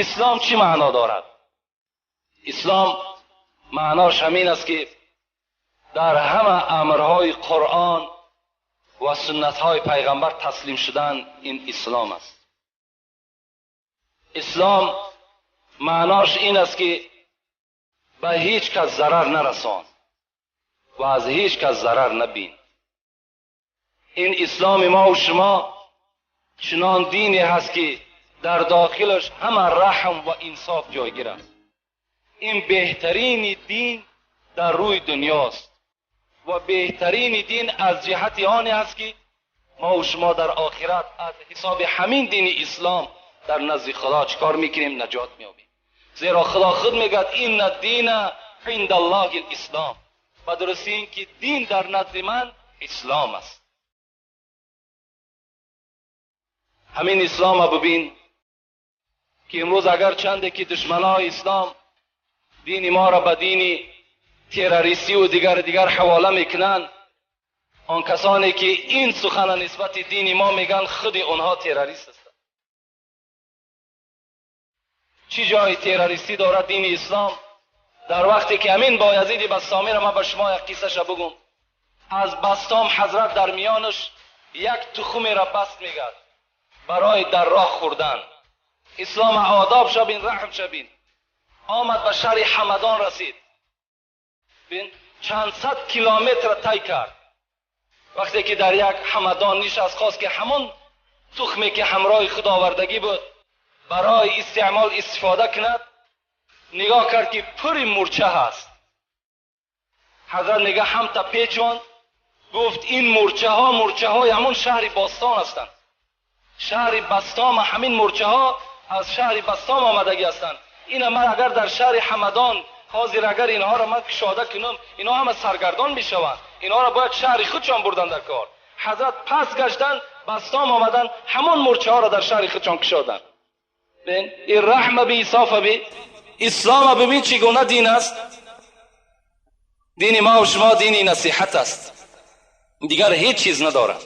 Ислом чӣ маъно дорад? Ислом маънош ҳамин аст, ки дар ҳама амрҳои Қуръон ва суннатҳои пайғамбар таслим шудан, ин ислом аст. Ислом маънош ин аст, ки ба ҳеҷ кас зарар нарасон ва аз ҳеҷ кас зарар набин. Ин исломи мо ва шумо чунон дине ҳаст, ки дар дохилаш ҳама раҳм ва инсоф ҷойгир аст. Ин беҳтарини дин дар рӯи дунёст ва беҳтарини дин аз ҷиҳати оне аст, ки мо ва шумо дар охират аз ҳисоби ҳамин дини ислом дар назди Худо чӣ кор мекунем? Наҷот меёбем. Зеро Худо худ мегӯяд: «Инна дина индаллоҳи ислом». Ба дурустӣ ин ки дин дар назди ман ислом аст. Ҳамин ислома бибин, ки имрӯз агар чанде ки душманои ислом дини моро ба дини террористӣ дигар дигар ҳавола мекунанд, он касоне ки ин сухана нисбати дини мо мегӯянд, худи онҳо террорист ҳастанд. Чӣ ҷои террористӣ дорад дини ислом? Дар вақте ки ҳамин Боязиди Бастомиро ман ба шумо як қиссаша бигӯм. Аз Бастом ҳазрат дар миёнаш як тухмеро баст мегард барои дар роҳ хӯрдан. Ислом одоб шабин, раҳм шабин. Омад, ба шаҳри Ҳамадон расид. Бин, чанд сад километр тай кард. Вақте ки дар як Ҳамадон нишаст, хост ки ҳамон тухме ки ҳамроҳи худ овардагӣ буд, барои истеъмол истифода кунад, нигоҳ кард, ки пури мӯрча ҳаст. Ҳазрат мега, ҳамта печонд, гуфт: «Ин мӯрчаҳо мӯрчаҳои ҳамон шаҳри Бостон ҳастанд. Шаҳри Бастом, ҳамин мӯрчаҳо аз шаҳри Бастом омадагӣ ҳастанд. Ина ман агар дар шаҳри Ҳамадон ҳозир агар инҳоро ман кушода кунам, инҳо ҳама саргардон мешаванд. Инҳоро бояд шаҳри худшон бурдан дар кор». Ҳазрат пас гаштанд, Бастом омаданд, ҳамон мӯрчаҳоро дар шаҳри худшон кушоданд. Бин, ин раҳма би, инсофа би, ислома бибин, чӣ гуна дин аст. Дини мо ва шумо дини насиҳат аст, дигар ҳеҷ чиз надорад.